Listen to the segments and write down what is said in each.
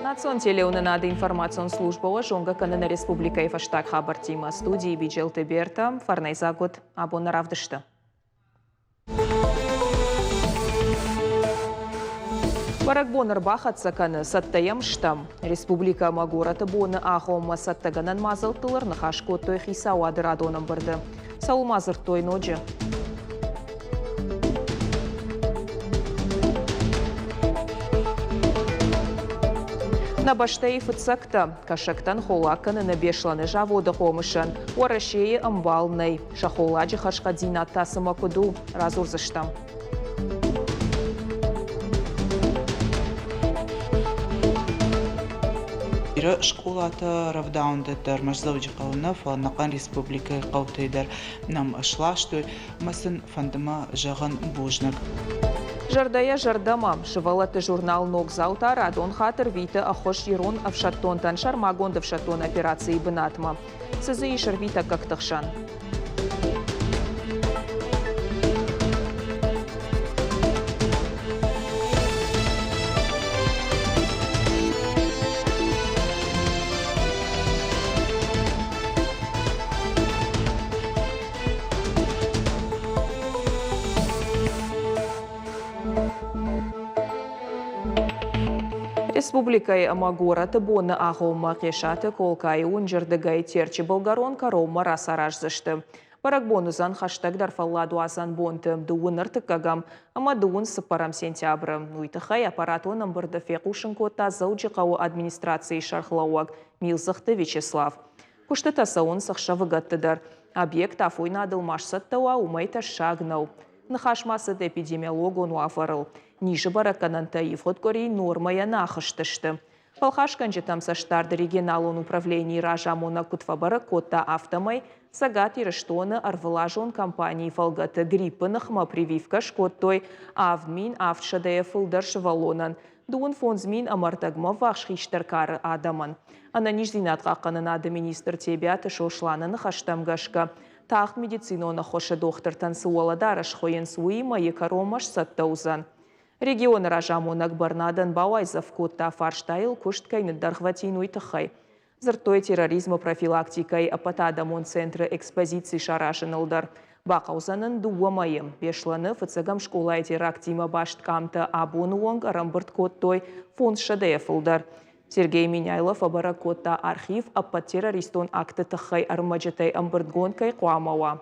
Национ телеуынынады информацион службӕ уӕ зонгӕ кӕны нӕ республикӕйы фӕстаг хабӕрттимӕ. Студийы Биджелты Берта, фӕрнӕйдзаг уыд абон нӕ равдысты. Бӕрӕгбон ӕрбахӕццӕ кӕны, цӕттӕ йӕм стӕм. Республикӕ ӕмӕ горӕты боны агъоммӕ цӕттӕгӕнӕн мадзӕлттыл ӕрныхас кодтой хицауады радон ӕмбырды. Цӕуыл ма дзырдтой ноджы? Нӕ бӕстӕйы фыццӕгтӕ, кӕсӕгтӕн холлаг кӕныны Беслӕны заводы хъомысӕн Уӕрӕсейы ӕмбал нӕй. Сӕ холладжы хӕрзхъӕддзинад та цымӕ куыд у, радзурдзыстӕм. Бирӕ скъолатӕ рӕвдауӕндӕттӕ ӕрмӕст Дзӕуджыхъӕуы нӕ, фӕлӕ ӕнӕхъӕн республикӕйы хъӕутӕй дӕр нӕм сластой ӕмӕ сын фӕнды мӕ зӕгъын бузныг. Зӕрдӕйӕ зӕрдӕмӕ сывӕллӕтты журнал «Ногдзау» та радон хатт ӕрвиты ӕххуыс ирон ӕфсӕддонтӕн сӕрмагонд ӕфсӕддон операцийы бынатмӕ. Цы дзы ис ӕрвитӕггӕгты хсӕн? Республикӕйы ӕмӕ горӕты боны агъоммӕ Хъесаты Колкайы уынджы рдыгӕй Терчы былгӕрон кӕронмӕ рацараздзысты. Бӕрӕгбон уыдзӕн хӕстӕгдӕр фӕлладуадзӕн бонты дыууын ӕртыккӕгӕм ӕмӕ дыууын цыппӕрӕм сентябры. Уый тыххӕй аппаратон ӕмбырды фехъусын кодта Дзӕуджыхъӕуы администрацийы сӕргълӕууӕг Милдзыхты Вячеслав. Куыстытӕ цӕуынц ӕхсӕвыгӕтты дӕр. Объект афойнадыл ма сцӕттӕ уа, уымӕй тӕссаг нӕу. Ныхас ма цыд эпидемиологон уавӕрыл. Низы бӕрӕггӕнӕнтӕ ивгъуыд къуыри нормӕйӕ нӕ ахызтысты. Фӕлхасгӕнджытӕм цӕстдарды регионалон управленийы разамонӕг куыд фӕбӕрӕг кодта, афтӕмӕй Цӕгат Ирыстоны ӕрвылазон кампанийы фӕлгӕты гриппы ныхмӕ прививкӕ скодтой 7700-йӕ фылдӕр сывӕллонӕн, 55 000 ӕмӕ ӕрдӕгмӕ ввахс хистӕр кары адӕмӕн. Ӕнӕниздзинад хъахъхъӕнынады министр Тебиаты Сосланы ныхӕстӕм гӕсгӕ, тагъд медицинон ӕххуысы дохтыртӕн цы уӕлӕдарӕс хуыйынц, уый мӕйы кӕронмӕ сцӕттӕ уыдзӕн. Регионы разамонӕг бӕрнадӕн бауайдзӕф кодта, фарстайыл куыст кӕй ныддӕргъвӕтин, уый тыххӕй. Дзырдтой терроризмы профилактикӕйы ӕппӕтадӕмон центры экспозици саразыныл дӕр. Бахъӕудзӕн ын дыууӕ мӕйы. Беслӕны фыццӕгӕм скъолайы терактимӕ баст къамтӕ абоны онг ӕрӕмбырд кодтой фондзсӕдӕйӕ фылдӕр. Сергей Меняйло фӕбӕрӕг кодта, архив ӕппӕт террористон акты тыххӕй ӕрмӕджытӕй ӕмбырдгонд кӕй хъуамӕ уа.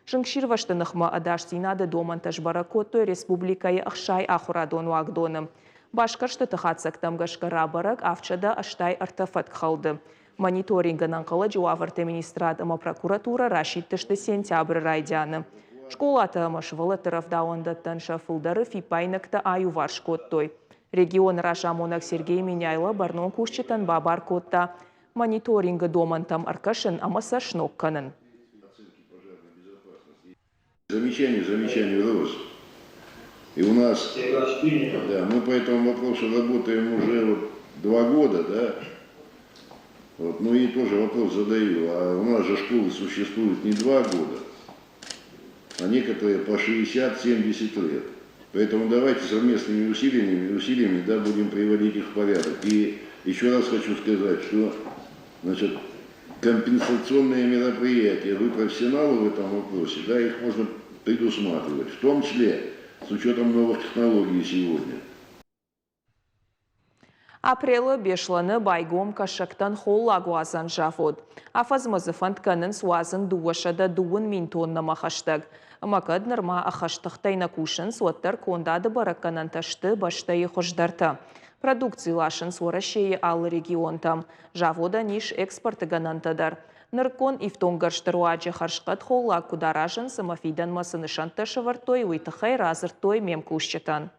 Зынгсирвӕзты ныхмӕ ӕдасдзинады домӕнтӕ сбӕрӕг кодтой республикӕйы 60 ахуырадон уагдоны. Басгӕрстыты хатдзӕгтӕм гӕсгӕ рабӕрӕг 783 фӕткхӕлды. Мониторингы ӕнӕнхъӕлӕджы уавӕрты министрад ӕмӕ прокуратурӕ расидтысты сентябры райдианы. Скъолатӕ ӕмӕ сывӕллӕтты рӕвдауӕндӕттӕн сӕ фылдӕры фиппаинӕгтӕ аиуварс кодтой. Регионы разамонӕг Сергей Меняйло бӕрнон кусджытӕн бабар кодта мониторингы домӕнтӕм ӕркӕсын ӕмӕ сӕ сног кӕнын. Замечание, замечание рос. И у нас, да, мы по этому вопросу работаем уже вот 2 года, да, вот, ну и тоже вопрос задаю, а у нас же школы существуют не 2 года, а некоторые по 60-70 лет. Поэтому давайте совместными усилиями, да, будем приводить их в порядок. И еще раз хочу сказать, что, значит, компенсационные мероприятия, вы профессионалы в этом вопросе, да, их можно предусматривать, в том числе с учетом новых технологий сегодня. Апрелы Беслӕны байгом кӕсӕгтӕн холлагуадзӕн завод. Афӕдзмӕ дзы фӕнд кӕнынц уадзын 220 000 тоннӕмӕ хӕстӕг. Ӕмӕ кӕд нырма ӕххӕст тыхтӕй нӕ кусынц, уӕддӕр кондады бӕрӕггӕнӕнтӕ сты бӕстӕйы хуыздӕртӕ. Продукци ласынц Уӕрӕсейы алы регионтӕм. Заводӕн ис экспорты гӕнӕнтӕ дӕр. Нырыккон ифтонггӕрзты руаджы хӕрзхъӕд холлаг куыд аразынц ӕмӕ фидӕнмӕ цы нысӕнттӕ сӕвӕрдтой, уый тыххӕй радзырдтой ме мкусджытӕн.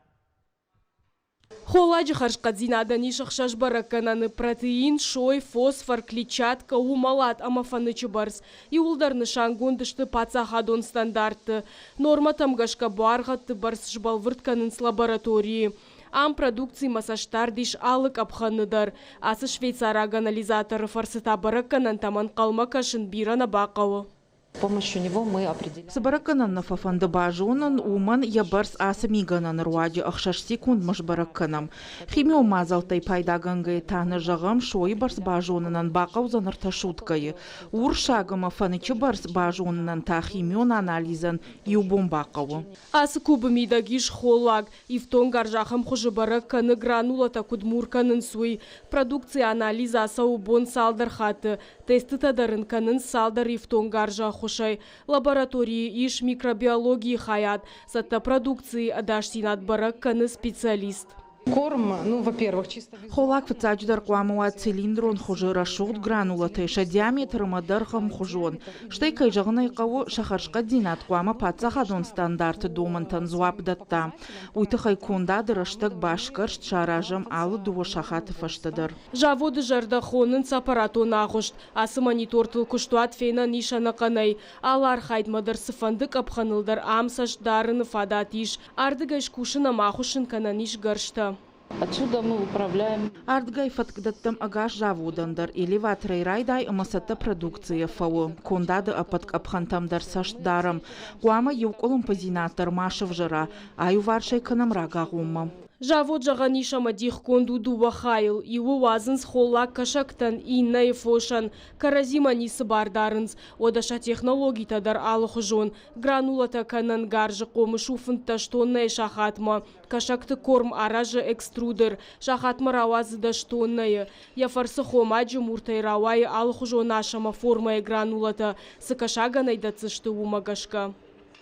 Холладжы хӕрзхъӕддзинадӕн ис ӕхсӕз бӕрӕггӕнӕны: протеин, сой, фосфор, клетчаткӕ, уымӕлад ӕмӕ фӕнычы бӕрц. Иууылдӕр нысангонд сты паддзахадон стандартты. Нормӕтӕм гӕсгӕ буаргъӕдты бӕрц сбӕлвырд кӕнынц лабораторийы. Ам продукцимӕ цӕстдард ис алы къӕпхӕны дӕр. Ацы швейцараг анализаторы фӕрцы та бӕрӕггӕнӕнтӕм ӕнхъӕлмӕ кӕсын бирӕ нӕ бахъӕуы. С помощью него мы определяем. Цы бӕрӕггӕнӕн нӕ фӕфӕнды базонын, уымӕн йӕ бӕрц ацы мигӕнӕны руаджы ӕхсӕз секундмӕ сбӕрӕг кӕнӕм. Химион мадзӕлттӕй пайдагӕнгӕйӕ та нӕ зӕгъӕм, сойы бӕрц базонынӕн бахъӕудзӕн ӕртӕ суткӕйы. Урсаг ӕмӕ фӕнычы бӕрц базонынӕн та химион анализӕн иу бон бахъӕуы. Ацы кубы мидӕг ис холлаг. Ифтонггарз ахӕм хуызы бӕрӕг кӕны, гранулӕтӕ куыд мур кӕнынц, уый. Продукцийы анализ ацӕуы бон цалдӕр хатты. Тестытӕ дӕр ын кӕнынц цалдӕр ифтонггарзы ӕххуысӕй. Лабораторийы ис микробиологийы хайад. Цӕттӕ продукцийы ӕдасдзинад бӕрӕг кӕны специалист. Корм, ну, во-первых, чисто Холлаг фыццаджыдӕр хъуамӕ уа цилиндрон хуызы рӕсугъд гранулӕтӕй сӕ диаметр ӕмӕ дӕргъ ӕмхуызон. Стӕй, кӕй зӕгъын ӕй хъӕуы, сӕ хӕрзхъӕддзинад хъуамӕ паддзахадон стандарты домӕнтӕн дзуапп дӕтта. Уый тыххӕй кондады рӕстӕг басгӕрст саразӕм алы дыууӕ сахаты фӕстӕ дӕр. Заводы зӕрдӕ хонынц аппаратон агъуыст. Ацы монитортыл куыстуат фенӕн ис ӕнӕхъӕнӕй. Алы архайдмӕ дӕр цыфӕнды къӕпхӕныл дӕр ам цӕст дарыны фадат ис. Ардыгӕй скусын ӕмӕ ахуыссын кӕнӕн ис гӕрзтӕ. Отсюда мы управляем. Ардыгӕй фӕткдӕттӕм ӕгас заводӕн дӕр элеваторӕй райдай ӕмӕ цӕттӕ продукцийӕ фӕуы. Кондады ӕппӕт къӕпхӕнтӕм дӕр цӕст дарӕм. Хъуамӕ иу къуылымпыдзинад дӕр ма сӕвзӕра, аиуварс ӕй кӕнӕм рагагъоммӕ. Завод зӕгъӕн ис ӕмӕ дихгонд у дыууӕ хайыл. Иуы уадзынц холлаг кӕсӕгтӕн, иннӕйы фосӕн. Кӕрӕдзимӕ ницы бар дарынц. Уӕдӕ сӕ технологитӕ дӕр алыхуызон. Гранулӕтӕ кӕнӕн гарзы хъомыс у 15 тоннӕйы сахатмӕ. Кӕсӕгты корм аразы экструдер. Сахатмӕ рауадзы 10 тоннӕйы. Йӕ фӕрцы хомаджы муртӕй рауайы алыхуызон ас ӕмӕ формӕйы гранулӕтӕ. Цы кӕсагӕн ӕй дӕтдзысты, уымӕ гӕсгӕ.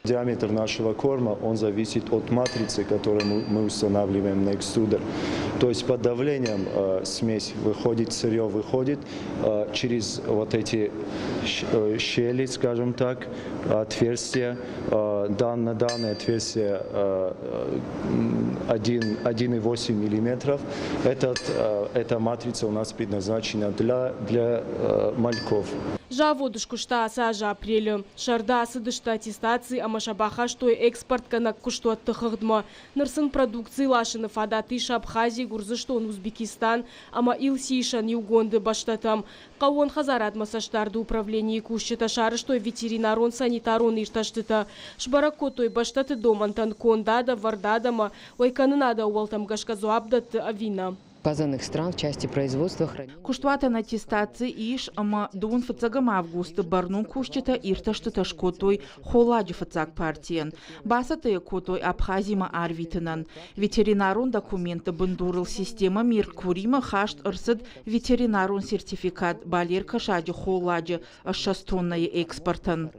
Диаметр нашего корма, он зависит от матрицы, которую мы устанавливаем на экструдер. То есть под давлением смесь выходит, сырье выходит через вот эти щели, скажем так, отверстия. На данное отверстие 1,8 миллиметров. Эта матрица у нас предназначена для мальков. Завод скуыста ацы азы апрелы. Сӕрды ацыдысты аттестаци ӕмӕ сӕ бахастой экспортгӕнӕг куыстуӕтты хыгъдмӕ. Ныр сын продукци ласыны фадат ис Абхази, Гуырдзыстон, Узбекистан ӕмӕ Илсиисӕн иугонды бӕстӕтӕм. Хъӕууон хӕдзарадмӕ цӕстдарды управленийы кусджытӕ сарӕзтой ветеринарон-санитарон иртӕстытӕ. Сбӕрӕг кодтой бӕстӕты домӕнтӕн кондад, ӕвӕрдад ӕмӕ уӕйкӕнынады ӕууӕлтӕм гӕсгӕ дзуапп дӕтты ӕви нӕ. Указанных стран в части производства хранения. Куыстуатӕн аттестаци ис ӕмӕ дыууын фыццӕгӕм августы бӕрнон кусджытӕ иртӕстытӕ скодтой холладжы фыццаг партийӕн. Бацӕттӕ йӕ кодтой Абхазимӕ арвитынӕн. Ветеринарон документты бындурыл системӕ Меркуримӕ хаст ӕрцыд ветеринарон сертификат балер кӕсаджы холладжы 20 тоннӕйы экспортӕн.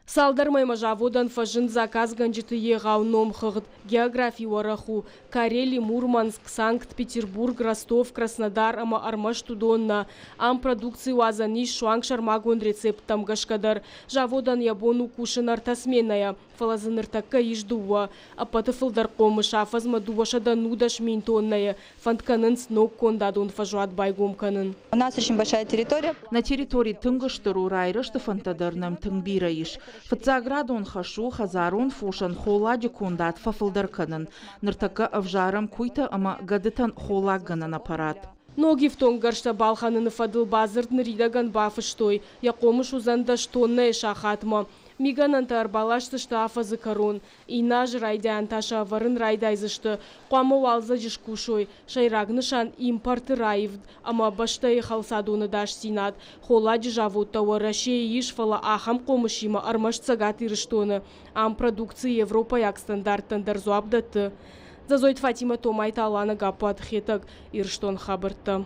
Цалдӕр мӕймӕ заводӕн фӕзынд заказгӕнджыты егъау номхыгъд. Географи уӕрӕх у. Карели, Мурманск, Санкт-Петербург, Ростов, Краснодар ӕмӕ ӕрмӕст уыдон нӕ. Ам продукци уадзӕн ис суанг сӕрмагонд рецепттӕм гӕсгӕ дӕр. Заводӕн йӕ бон у кусын ӕртӕ сменӕйӕ, фӕлӕ дзы ныртӕккӕ ис дыууӕ. Ӕппӕты фылдӕр хъомыс афӕдзмӕ 210 000 тоннӕйы. Фӕнд кӕнынц ног кондадон фӕзуат байгом кӕнын. У нас очень большая территория. Нӕ территори тынг стыр у, райрӕзты фӕндтӕ дӕр нӕм тынг бирӕ ис. Фыццаградон хӕс у хӕдзарон фосӕн холладжы кондад фӕфылдӕр кӕнын. Ныртӕккӕ ӕвзарӕм куыйтӕ ӕмӕ гӕдытӕн холлаггӕнӕн аппарат. Ног ифтонггӕрзтӕ балхӕныны фӕдыл бадзырд ныридӕгӕн бафыстой. Йӕ хъомыс уыдзӕн 10 тоннӕйы сахатмӕ. Мигӕнӕнтӕ ӕрбаласдзысты афӕдзы кӕрон. Иннӕ азы райдиан та сӕ ӕвӕрын райдайдзысты. Хъуамӕ уалдзӕджы скусой. Сӕйраг нысан импорты раивд ӕмӕ бӕстӕйы хӕлцадон ӕдасдзинад. Холладжы заводтӕ Уӕрӕсейы ис, фӕлӕ ахӕм хъомысимӕ ӕрмӕст Цӕгат Ирыстоны. Ам продукци европӕйаг стандарттӕн дӕр дзуапп дӕтты. Дзӕзойты Фатимӕ, Томайты Алана, Гаппуаты Хетӕг, Ирыстон хабӕрттӕ.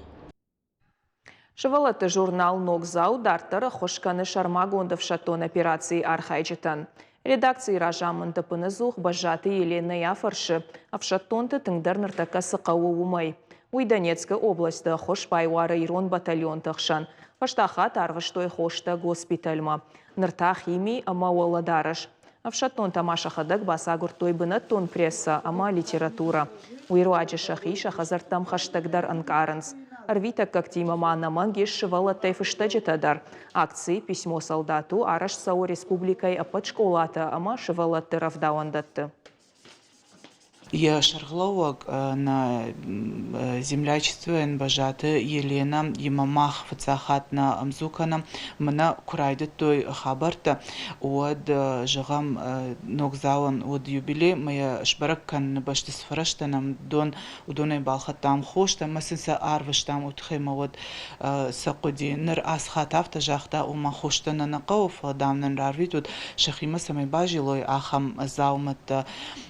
Сывӕллӕтты журнал «Ногдзау» дарддӕр ӕххуыс кӕны сӕрмагонд ӕфсӕддон операцийы архайджытӕн. Редакцийы разамынд ӕппынӕдзух Бӕззаты Еленӕйӕ фӕрсы, ӕфсӕддонты тынгдӕр ныртӕккӕ цы хъӕуы, уымӕй. Уый Донецкы областы ӕххуыс байуары ирон батальонты хсӕн. Фӕстаг хатт арвыстой хостӕ госпитальмӕ. Ныр та хими ӕмӕ уӕлӕдарӕс. Ӕфсӕддонтӕ ма сӕхӕдӕг бацагуырдтой бынӕттон прессӕ ӕмӕ литературӕ. Уый руаджы сӕхи сӕ хӕдзӕрттӕм хӕстӕгдӕр ӕнкъарынц. Ӕрвитӕггӕгтимӕ ма ӕнӕмӕнг ис сывӕллӕттӕй фыстӕджытӕ дӕр. Акци «Письмо солдату» арӕзт цӕуы республикӕйы ӕппӕт скъолатӕ ӕмӕ сывӕллӕтты рӕвдауӕндӕтты. Йӕ сӕргълӕууӕг нӕ землячествойӕн Бӕззаты Еленӕ имӕ мах фыццаг хатт нӕ ӕмдзу кӕнӕм. Мӕнӕ куы райдыдтой хабӕрттӕ, уӕд, зӕгъӕм, ногдзауӕн уыд юбилей, ӕмӕ йӕ сбӕрӕг кӕныны бӕсты цы фӕрӕзтӕ нӕм уыдон, уыдонӕй балхӕдтам хостӕ ӕмӕ сын сӕ арвыстам, уый тыххӕй мӕ уӕд сӕ хъуыди. Ныр ацы хатт афтӕ загъта, ома хостӕ нӕ нӕ хъӕуы, фӕлӕ, дам, нын рарвитут, сӕхимӕ цӕмӕй базилой, ахӕм дзаумӕттӕ.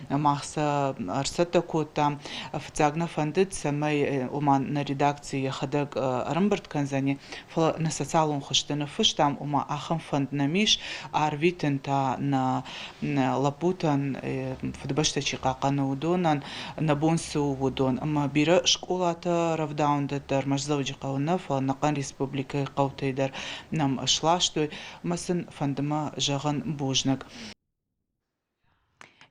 Мах сӕ ӕрцӕттӕ кодтам. Фыццаг нӕ фӕндыд, цӕмӕй ома нӕ редакци йӕхӕдӕг ӕрӕмбырд кӕндзӕни, фӕлӕ нӕ социалон хызты ныффыстам, ома ахӕм фӕнд нӕм ис, арвитын та нӕ лӕппутӕн, Фыдыбӕстӕ чи хъахъхъӕны, уыдонӕн, нӕ бон цы у, уыдон. Ӕмӕ бирӕ скъолатӕ рӕвдауӕндӕттӕ ӕрмӕст Дзӕуджыхъӕуы нӕ, фӕлӕ ӕнӕхъӕн республикӕйы хъӕутӕй дӕр нӕм сластой ӕмӕ сын фӕнды мӕ зӕгъын бузныг.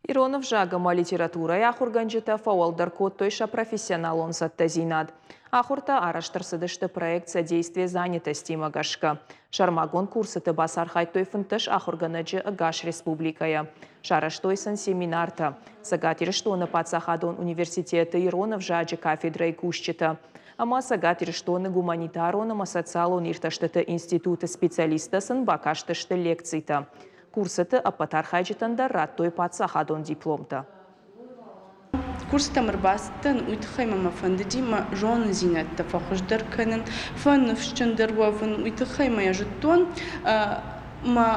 Ирон ӕвзаг ӕмӕ литературӕйы ахуыргӕнджытӕ фӕуӕлдӕр кодтой сӕ профессионалон цӕттӕдзинад. Ахуыртӕ арӕзт ӕрцыдысты проект «Содействие занятости»-мӕ гӕсгӕ. Сӕрмагонд курсыты бацархайдтой 15 ахуыргӕнӕджы ӕгас республикӕйӕ. Сарӕзтой сын семинартӕ. Цӕгат Ирыстоны паддзахадон университеты ирон ӕвзаджы кафедрӕйы кусджытӕ ӕмӕ Цӕгат Ирыстоны гуманитарон ӕмӕ социалон иртӕстыты институты специалисттӕ сын бакастысты лекцитӕ. Курсыты ӕппӕт архайджытӕн дӕр радтой паддзахадон дипломтӕ. Курсытӕм ӕрбацыдтӕн, уый тыххӕй мӕ мӕ фӕндыди мӕ зонындзинӕдтӕ фӕхуыздӕр кӕнын, фӕныфсджындӕр уӕвын, уый тыххӕй мӕ йӕ зыдтон. Мӕ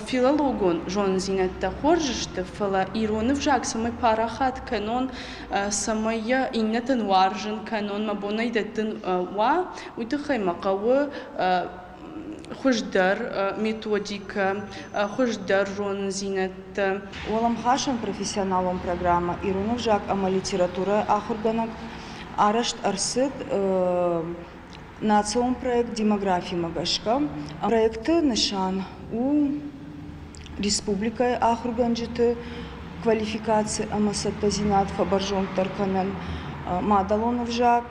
филологон зонындзинӕдтӕ хорз сты, фӕлӕ ирон ӕвзаг цӕмӕй парахат кӕнон, цӕмӕй йӕ иннӕтӕн уарзын кӕнон, мӕ бонӕй дӕттын уа, уый тыххӕй мӕ хъӕуы хуыздӕр методикӕ, хуыздӕр зонындзинӕдтӕ. Уӕлӕмхасӕн профессионалон программӕ ирон ӕвзаг ӕмӕ литературӕйы ахуыргӕнӕг арӕзт ӕрцыд национ проект демографимӕ гӕсгӕ. Проекты нысан у республикӕйы ахуыргӕнджыты квалификаци ӕмӕ цӕттӕдзинад фӕбӕрзонддӕр кӕнын, мадӕлон ӕвзаг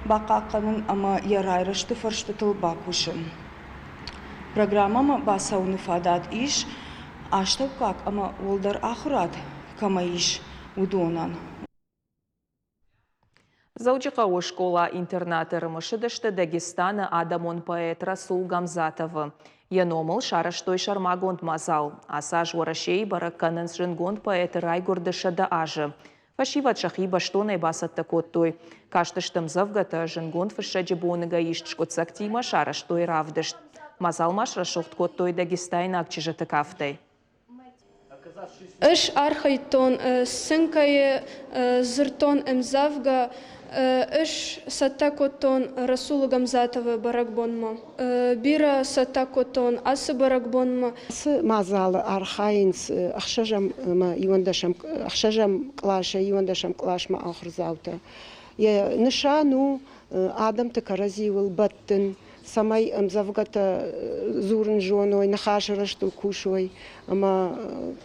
бахъахъхъӕнын ӕмӕ йӕ райрӕзты фӕрстытыл бакусын. Программӕмӕ бацӕуыны фадат ис астӕуккаг ӕмӕ уӕлдӕр ахуырад кӕмӕ ис, уыдонӕн. Дзӕуджыхъӕуы скъола-интернаты ӕрымысыдысты Дагестаны адӕмон поэт Расул Гамзатовы. Йӕ номыл сарӕзтой сӕрмагонд мадзал. Ацы аз Уӕрӕсейы бӕрӕг кӕнынц зындгонд поэты райгуырды 100 азы. Фӕсивӕд сӕхи бӕстонӕй бацӕттӕ кодтой. Кастысты ӕмдзӕвгӕтӕ, зындгонд фыссӕджы боныгӕй ист скъуыддзӕгтимӕ сарӕзтой равдыст. Мадзал ма срӕсугъд кодтой дагестайнаг чызджыты кафтӕй. Ӕз архайдтон сценкӕйы, дзырдтон ӕмдзӕвгӕ, ӕз цӕттӕ кодтон Расулы Гамзатовы бӕрӕгбонмӕ. Бирӕ цӕттӕ кодтон ацы бӕрӕгбонмӕ. Ацы мадзалы архайынц ӕхсӕзӕм ӕмӕ иуӕндӕсӕм ӕхсӕзӕм къласӕй иуӕндӕсӕм къласмӕ ахуырдзаутӕ. Йӕ нысан у адӕмты кӕрӕдзиуыл бӕттын, цӕмӕй ӕмдзӕвгӕтӕ дзурын зоной, ныхасы рӕзтыл кусой ӕмӕ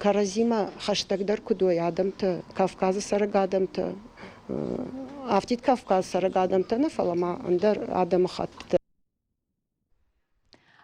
кӕрӕдзимӕ хӕстӕгдӕр куыд уой адӕмтӕ, Кавказы цӕрӕг адӕмтӕ, афтид Кавказы цӕрӕг адӕмтӕ нӕ, фӕлӕ ма ӕндӕр адӕмыхӕттытӕ.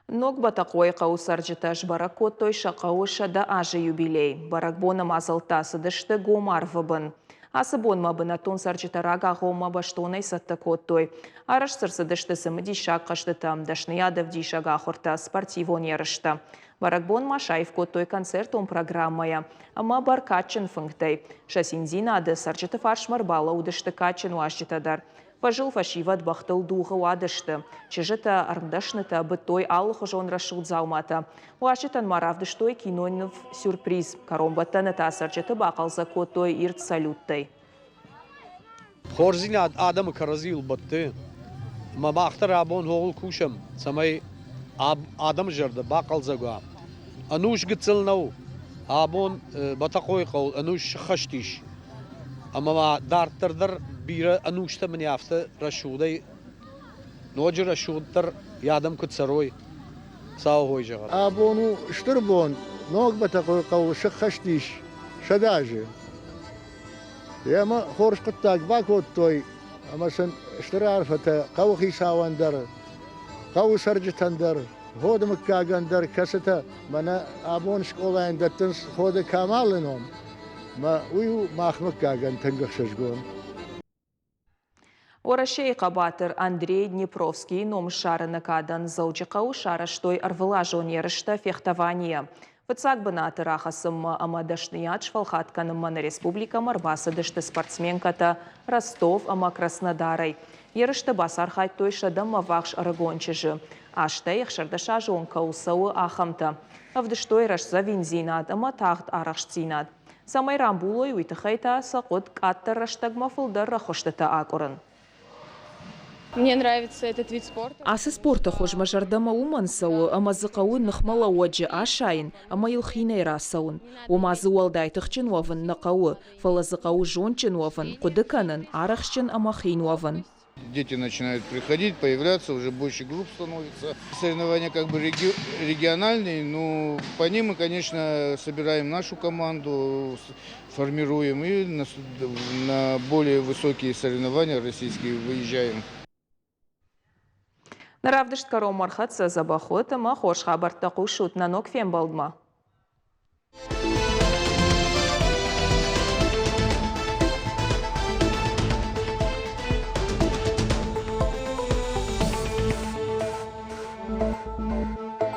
Ног Бӕтӕхъойы хъӕуы цӕрджытӕ сбӕрӕг кодтой сӕ хъӕуы 100 азы юбилей. Бӕрӕгбоны мадзӕлттӕ ацыдысты гом арвы бын. Ацы бонмӕ бынӕттон цӕрджытӕ рагагъоммӕ бӕстонӕй цӕттӕ кодтой. Арӕзт ӕрцыдысты цымыдисаг хъӕзтытӕ, дӕсныйадӕвдисӕг ахуыртӕ, спортивон ерыстӕ. Бӕрӕгбон ма саив кодтой концертон программӕйӕ ӕмӕ бӕркадджын фынгтӕй. Сӕ циндзинады цӕрджыты фарсмӕ ӕрбалӕууыдысты кадджын уазджытӕ дӕр. Фӕзыл фӕсивӕд бӕхтыл дугъы уадысты. Чызджытӕ, ӕрмдӕснытӕ быдтой алыхуызон рӕсугъд дзауматӕ. Уазджытӕн ма равдыстой киноныв «Сюрприз». Кӕронбӕттӕны та цӕрджыты бахъӕлдзӕг кодтой ирд салюттӕй. Хорздзинад адӕмы кӕрӕдзийыл бӕтты. Ӕмӕ мах дӕр абон ууыл кусӕм, цӕмӕй адӕмы зӕрдӕ бахъӕлдзӕг уа. Ӕнус гыццыл нӕу. Абон Бӕтӕхъойыхъӕуыл ӕнус сыххӕст ис. Ӕмӕ ма дарддӕр дӕр бирӕ ӕнустӕ мын афтӕ рӕсугъдӕй, ноджы рӕсугъддӕр йӕ адӕм куыд цӕрой, Саухой зӕгъӕд. Абон у стыр бон, Ног Бӕтӕхъойыхъӕуы сыххӕст ис 100 азы. Ӕмӕ хорз хъуыддаг бакодтой ӕмӕ сын стыр арфӕтӕ хъӕуыхицауӕн дӕр, хъӕуы цӕрджытӕн дӕр, Ходы мыггагӕн дӕр, кӕцытӕ мӕнӕ абон скъолайӕн дӕттынц Ходы Камалы ном. Мӕ уый у мах мыггагӕн тынг ӕхсызгон. Уӕрӕсейы хъӕбатыр Андрей Днепровскийы ном ссарыны кадӕн Дзӕуджыхъӕуы сарӕзтой ӕрвылазон ерыстӕ фехтованийӕ. Фыццаг бынаты рахӕцынмӕ ӕмӕ дӕсныйад сфӕлхатт кӕнынмӕ нӕ республикӕмӕ ӕрбацыдысты спортсменкӕтӕ Ростов ӕмӕ Краснодарӕй. Ерысты бацархайдтой сӕдӕмӕ ввахс ӕрыгон чызджы, азтӕй ӕхсӕрдӕсазон кӕуыл цӕуы, ахӕмтӕ. Ӕвдыстой рӕстдзӕвиндзинад ӕмӕ тагъд арӕхстдзинад. Цӕмӕй рамбулой, уый тыххӕй та сӕ хъуыд къаддӕр рӕстӕгмӕ фылдӕр рӕхуыстытӕ акъуырын. Мне нравится этот вид спорта. Ацы спорты хуыз мӕ зӕрдӕмӕ уымӕн цӕуы, ӕмӕ дзы хъӕуы ныхмӕлӕууӕджы асайын ӕмӕ йыл хинӕй рацӕуын. Ома дзы уӕлдай тыхджын уӕвын нӕ хъӕуы, фӕлӕ дзы хъӕуы зондджын уӕвын, хъуыды кӕнын, арӕхстджын ӕмӕ хин уӕвын. Дети начинают приходить, появляться, уже больше групп становится. Соревнования как бы региональные, но по ним мы, конечно, собираем нашу команду, формируем и на более высокие соревнования российские выезжаем. Нӕ равдыст кӕронмӕ ӕрхӕццӕ дзӕбӕх уӕд ӕмӕ хорз хабӕрттӕ хъусут нӕ ног фембӕлдмӕ.